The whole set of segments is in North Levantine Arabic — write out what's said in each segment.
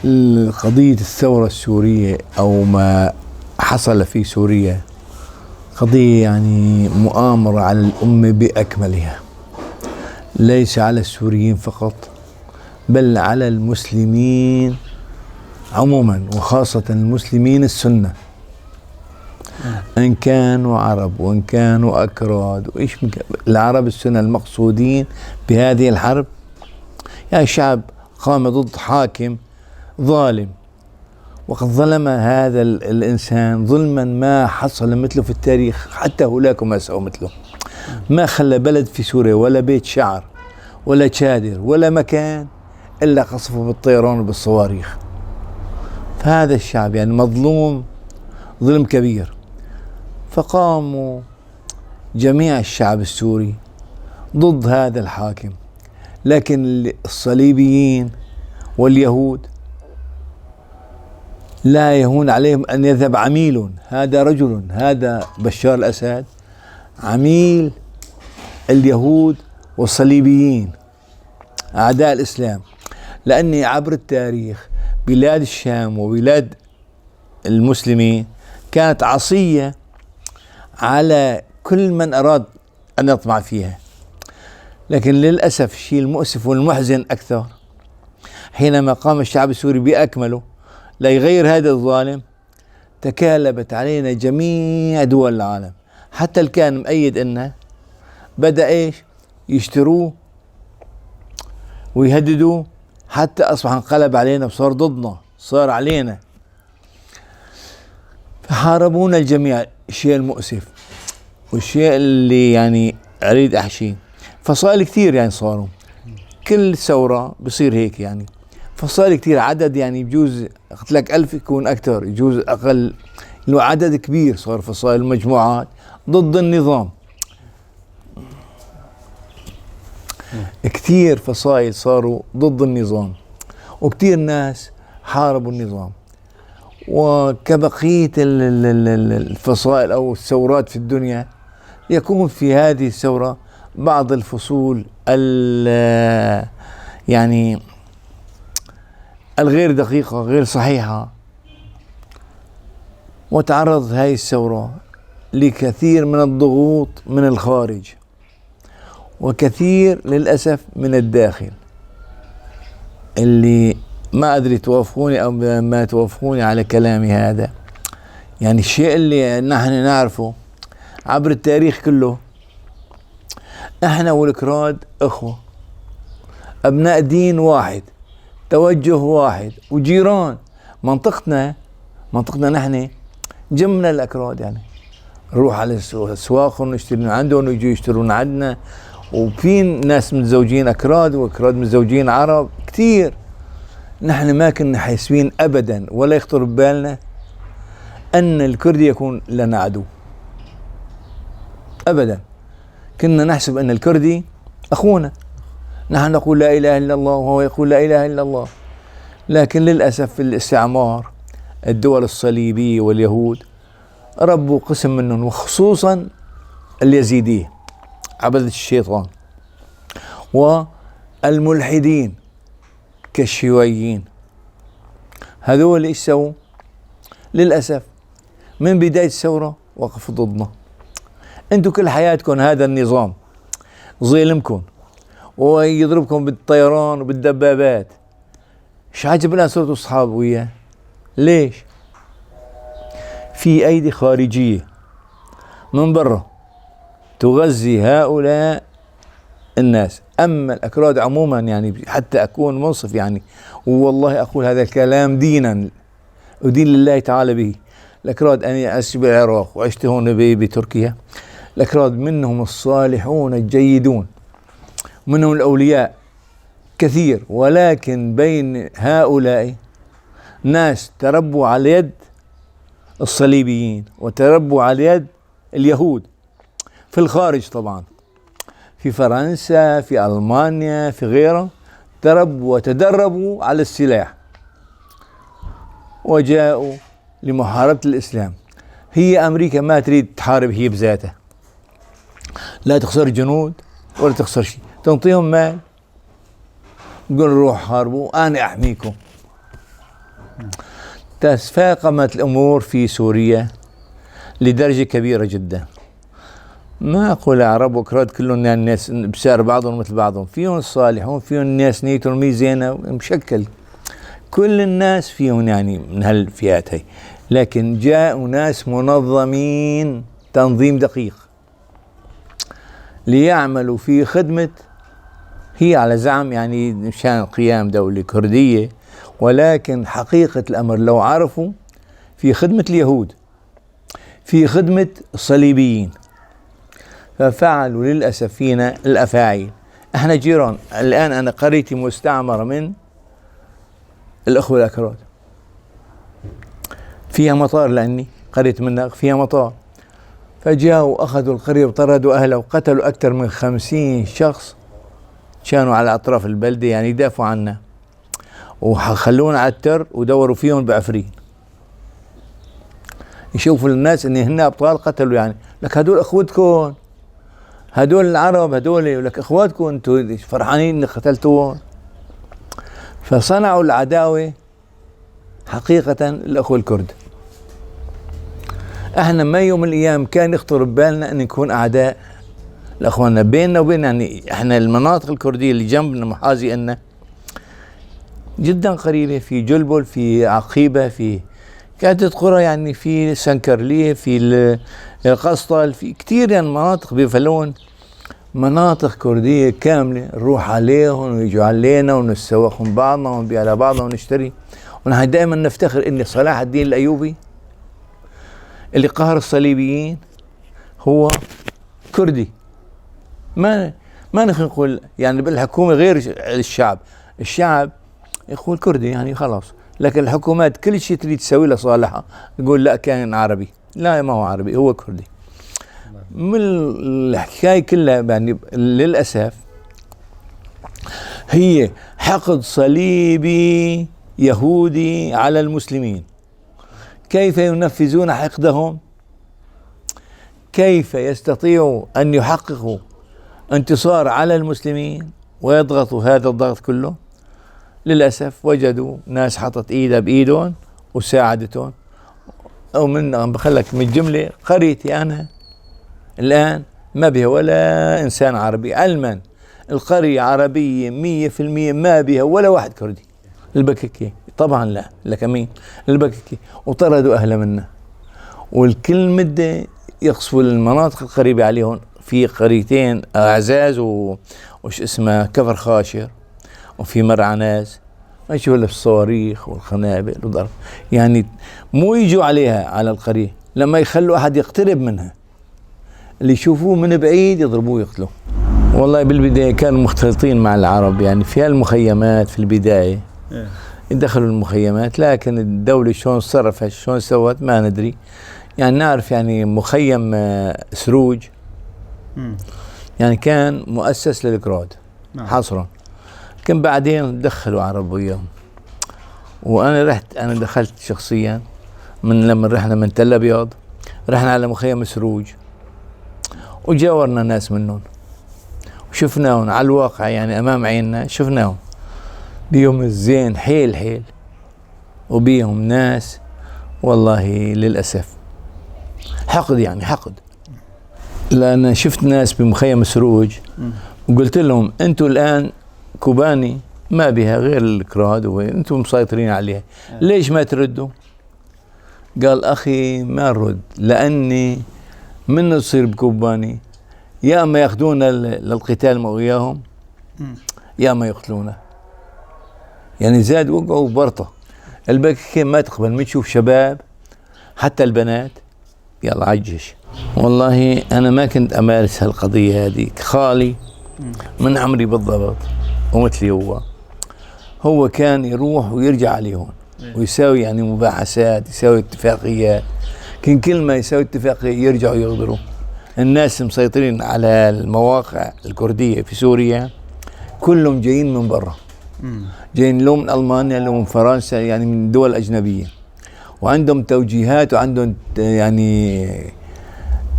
قضية الثورة السورية أو ما حصل في سوريا قضية يعني مؤامرة على الأمة بأكملها، ليس على السوريين فقط بل على المسلمين عموما، وخاصة المسلمين السنة، إن كانوا عرب وإن كانوا أكراد وإيش العرب السنة المقصودين بهذه الحرب. يعني شعب قام ضد حاكم ظالم، وقد ظلم هذا الإنسان ظلما ما حصل مثله في التاريخ، حتى هولاك ما سووا مثله. ما خلى بلد في سوريا ولا بيت شعر ولا شادر ولا مكان إلا قصفه بالطيران وبالصواريخ. فهذا الشعب يعني مظلوم ظلم كبير. فقاموا جميع الشعب السوري ضد هذا الحاكم، لكن الصليبيين واليهود لا يهون عليهم أن يذهب عميل، هذا رجل، هذا بشار الأسد عميل اليهود والصليبيين أعداء الإسلام. لأني عبر التاريخ بلاد الشام وبلاد المسلمين كانت عصية على كل من أراد أن يطمع فيها. لكن للأسف الشيء المؤسف والمحزن أكثر حينما قام الشعب السوري بأكمله ليغير هذا الظالم، تكالبت علينا جميع دول العالم، حتى اللي كان مؤيد إنه بدأ إيش يشتروه ويهددوه، حتى أصبح انقلب علينا وصار ضدنا، صار علينا، فحاربونا الجميع. الشيء المؤسف والشيء اللي يعني أريد أحشيه، فصائل كثير يعني صاروا كل ثورة بصير هيك، يعني فصائل كثير، عدد يعني بجوز قلت لك 1000 يكون أكثر، يجوز أقل، إنه عدد كبير صار فصائل مجموعات ضد النظام. كثير فصائل صاروا ضد النظام، وكثير ناس حاربوا النظام. وكبقية الفصائل أو الثورات في الدنيا يكون في هذه الثورة بعض الفصول يعني الغير دقيقة، غير صحيحة. وتعرضت هذه الثورة لكثير من الضغوط من الخارج، وكثير للأسف من الداخل، اللي ما أدري توافقوني أو ما توافقوني على كلامي هذا. يعني الشيء اللي نحن نعرفه عبر التاريخ كله، احنا والكراد اخوة، ابناء دين واحد، توجه واحد، وجيران. منطقتنا نحن جمنا الاكراد، يعني نروح على اسواقهم ونشتري من عندهم ويجوا يشترون عندنا، وفي ناس متزوجين اكراد واكراد متزوجين عرب كثير. نحن ما كنا حاسبين ابدا ولا يخطر ببالنا ان الكردي يكون لنا عدو ابدا. كنا نحسب ان الكردي اخونا، نحن نقول لا اله الا الله وهو يقول لا اله الا الله. لكن للاسف في الاستعمار الدول الصليبية واليهود ربوا قسم منهم، وخصوصا اليزيديه عبدة الشيطان، والملحدين كالشيوعيين. هذول ايش سووا؟ للاسف من بداية الثورة وقفوا ضدنا. انتم كل حياتكم هذا النظام ظلمكم ويضربكم بالطيران وبالدبابات، ايش عجب الان صرتوا اصحاب وياه؟ ليش؟ في ايدي خارجية من برا تغذي هؤلاء الناس. اما الاكراد عموما يعني حتى اكون منصف، يعني والله اقول هذا الكلام دينا ودين لله تعالى به، الاكراد انا عشت بالعراق وعشت هون بتركيا، الاكراد منهم الصالحون الجيدون، منهم الاولياء كثير، ولكن بين هؤلاء ناس تربوا على يد الصليبيين وتربوا على يد اليهود في الخارج، طبعا في فرنسا، في ألمانيا، في غيرها، تربوا وتدربوا على السلاح وجاءوا لمحاربة الإسلام. هي أمريكا ما تريد تحارب هي بذاتها، لا تخسر جنود ولا تخسر شيء، تنطيهم مال تقول روح حاربوا أنا أحميكم. تفاقمت الأمور في سوريا لدرجة كبيرة جدا. ما أقول عرب وأكراد كلهم يعني الناس بسعر بعضهم مثل بعضهم، فيهم الصالحون، فيهم الناس نيتهم مي زينة، مشكل كل الناس فيهم يعني من هالفئات هي، لكن جاءوا ناس منظمين تنظيم دقيق ليعملوا في خدمة، هي على زعم يعني مشان قيام دولة كردية، ولكن حقيقة الأمر لو عرفوا في خدمة اليهود، في خدمة الصليبيين، ففعلوا للأسف فينا الأفاعيل. احنا جيران الآن، أنا قريتي مستعمرة من الأخوة الأكراد، فيها مطار، لأني قريت منها فيها مطار، فجاءوا أخذوا القرية وطردوا أهلها وقتلوا أكثر من 50 شخص كانوا على أطراف البلدة يعني يدافعوا عنا، وخلونا على التر ودوروا فيهم بعفرين، يشوفوا الناس ان هن ابطال قتلوا، يعني لك هدول اخوتكم، هدول العرب هدول لك اخواتكم، انتم فرحانين ان قتلتوهم. فصنعوا العداوة حقيقة الاخوة الكرد. احنا ما يوم من الايام كان يخطر ببالنا ان نكون اعداء لاخواننا، بيننا وبين يعني احنا المناطق الكردية اللي جنبنا محاذي لنا جدا قريبه، في جلبل، في عقيبه، في عدة قرى، يعني في سنكرليه، في القسطل، في كثير يعني مناطق بفلون، مناطق كردية كاملة نروح عليهم ويجوا علينا ونتسوقهم بعضنا ونبيع على بعضنا ونشتري. ونحن دائما نفتخر ان صلاح الدين الايوبي اللي قهر الصليبيين هو كردي. ما نحن نقول يعني بالحكومة غير الشعب، الشعب يقول كردي يعني خلاص، لكن الحكومات كل شيء تريد تسوي له صالحها تقول لا كان عربي، لا ما هو عربي هو كردي. من الحكاية كلها يعني للأسف هي حقد صليبي يهودي على المسلمين. كيف ينفذون حقدهم؟ كيف يستطيعوا أن يحققوا انتصار على المسلمين ويضغطوا هذا الضغط كله؟ للأسف وجدوا ناس حطت إيدها بإيدهم وساعدتهم. أو من بخلك من الجملة قريتي أنا الآن ما بها ولا إنسان عربي، علما القرية عربية 100%، ما بها ولا واحد كردي. البككي طبعا لا، لك مين البككي، وطردوا أهلها منا، والكل مدة يقصفوا المناطق القريبة عليهم، في قريتين أعزاز وش اسمها كفر خاشر، وفي مرعناز، ما يشوفوا الا الصواريخ والقنابل وضرب، يعني مو يجوا عليها على القرية، لما يخلوا أحد يقترب منها اللي يشوفوه من بعيد يضربوه ويقتلوه. والله بالبداية كانوا مختلطين مع العرب، يعني في المخيمات في البداية دخلوا المخيمات، لكن الدولة شلون صرفت شلون سوت ما ندري. يعني نعرف يعني مخيم سروج يعني كان مؤسس للكراد حصرا، لكن بعدين دخلوا عرب وياهم. وانا رحت، انا دخلت شخصيا من لما رحنا من تل ابيض رحنا على مخيم سروج وجاورنا ناس منهم وشفناهم على الواقع، يعني امام عيننا شفناهم بيهم الزين حيل حيل، وبيهم ناس والله للاسف حقد، يعني حقد. لان شفت ناس بمخيم سروج وقلت لهم انتم الان كوباني ما بها غير الكراد وانتم مسيطرين عليها، ليش ما تردوا؟ قال اخي ما نرد، لاني من نصير بكوباني يا اما ياخذونا للقتال مع وياهم يا اما يقتلونا. يعني زاد وقعوا برطه. البككين ما تقبل، من تشوف شباب حتى البنات يلا عجش. والله انا ما كنت امارس هالقضيه هذه، خالي من عمري بالضبط ومثلي هو كان يروح ويرجع عليهم ويساوي يعني مباحثات، يساوي اتفاقيات، كان كل ما يساوي اتفاقية يرجعوا يغدروا. الناس مسيطرين على المواقع الكردية في سوريا كلهم جايين من برا، جايين لو من ألمانيا لو من فرنسا، يعني من دول أجنبية، وعندهم توجيهات وعندهم يعني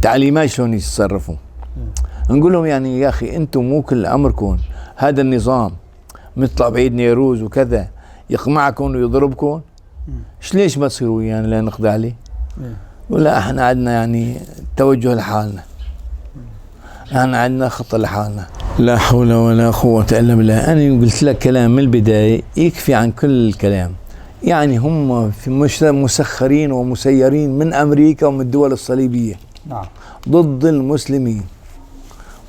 تعليمات شلون يتصرفوا. نقول لهم يعني يا أخي أنتم مو كل أمركم هذا النظام مثل بعيد نيروز وكذا يقمعكم ويضربكم. ليش ما تصيروا ويانا لنقضي عليه؟ ولا احنا عندنا يعني توجه لحالنا، احنا عندنا خطة لحالنا. لا حول ولا قوة إلا بالله. أنا قلت لك كلام من البداية يكفي عن كل الكلام. يعني هم في مسخرين ومسيرين من أمريكا ومن الدول الصليبية. نعم. ضد المسلمين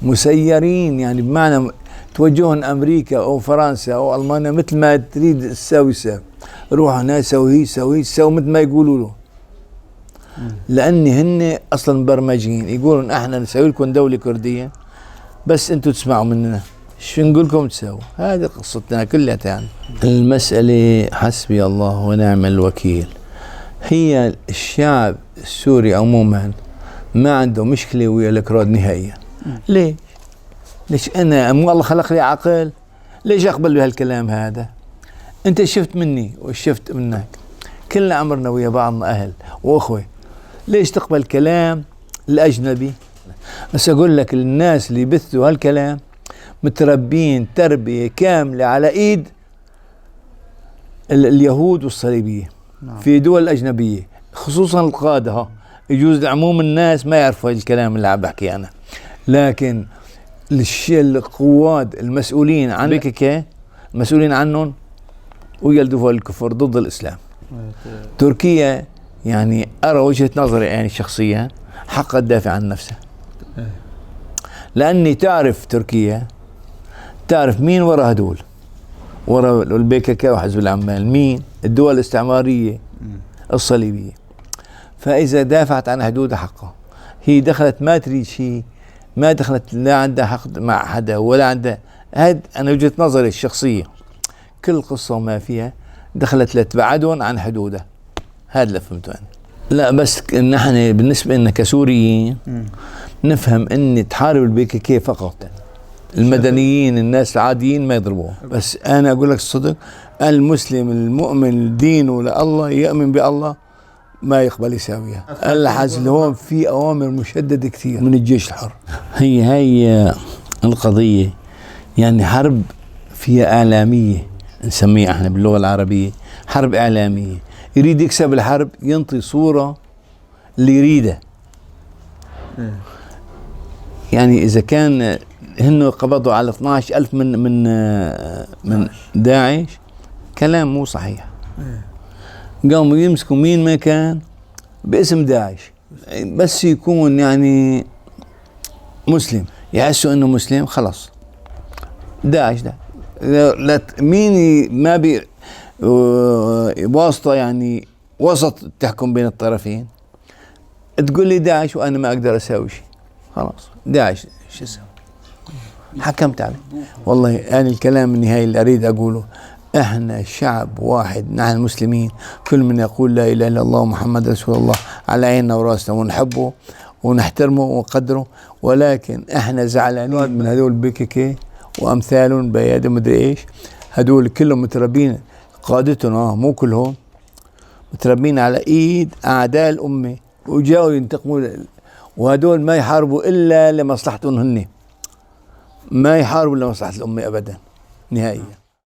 مسيرين، يعني بمعنى توجههم أمريكا أو فرنسا أو ألمانيا مثل ما تريد تساوي ساوي، روح هنا سوي سوي سوي مثل ما يقولوا له، لأن هن أصلا مبرمجين يقولون احنا نسوي لكم دولة كردية بس انتم تسمعوا مننا شو نقول لكم تسووا. هذه قصتنا كلها يعني. المسألة حسبي الله ونعم الوكيل، هي الشعب السوري عموما ما عنده مشكلة ويا الأكراد نهائيا. ليه؟ ليش أنا مو الله خلق لي عقل؟ ليش أقبل بهالكلام هذا؟ أنت شفت مني وشفت منك، كلنا عمرنا ويا بعضنا أهل وأخوة، ليش تقبل كلام الأجنبي؟ بس أقول لك الناس اللي بثوا هالكلام متربين تربية كاملة على إيد اليهود والصليبية. نعم. في دول أجنبية خصوصا القادة، يجوز عموم الناس ما يعرفوا الكلام اللي عم بحكي أنا، لكن القواد المسؤولين عن بي كي المسؤولين عنهم ويلدفوا الكفر ضد الإسلام. تركيا يعني أرى وجهة نظري يعني الشخصية حقها تدافع عن نفسها، لأني تعرف تركيا تعرف مين ورا هدول، ورا البي كي كي وحزب العمال، مين؟ الدول الاستعمارية الصليبية. فإذا دافعت عن حدودها حقها، هي دخلت ما تريد شيء، ما دخلت لا عندها حق مع حدا ولا عندها، هاد أنا وجهة نظري الشخصية، كل قصة ما فيها دخلت لتبعدهم عن حدودها، هذا اللي فهمته أنا. لا بس نحن بالنسبة لنا كسوريين نفهم أن تحارب البي كي كي فقط، المدنيين الناس العاديين ما يضربوه. بس أنا أقول لك الصدق، المسلم المؤمن دينه لله يؤمن بالله ما يقبل يساويها. الحاصل هون في أوامر مشددة كثير من الجيش الحر. هي هاي القضية، يعني حرب فيها إعلامية نسميها احنا باللغة العربية حرب إعلامية، يريد يكسب الحرب ينطي صورة اللي يريدها. يعني إذا كان هن قبضوا على 12,000 من داعش، كلام مو صحيح. قاموا يمسكوا مين ما كان باسم داعش، بس يكون يعني مسلم، يحسوا انه مسلم خلص داعش. ده لا مين ما بي واسطة، يعني وسط تحكم بين الطرفين، تقول لي داعش وانا ما اقدر اسوي شيء، خلاص داعش شو اسوي؟ حكمت عليه. والله انا الكلام النهائي اللي اريد اقوله، احنا شعب واحد، نحن المسلمين، كل من يقول لا اله الا الله محمد رسول الله على عيننا وراسنا، ونحبه ونحترمه ونقدره، ولكن احنا زعلانين من هذول البي كي كي وامثالهم بيادة مدري ايش، هذول كلهم متربين قادتهم، مو كلهم متربين على ايد اعداء الامه، وجاوا ينتقموا، وهذول ما يحاربوا الا لمصلحتهم هن، ما يحاربوا لمصلحه الامه ابدا نهائيا.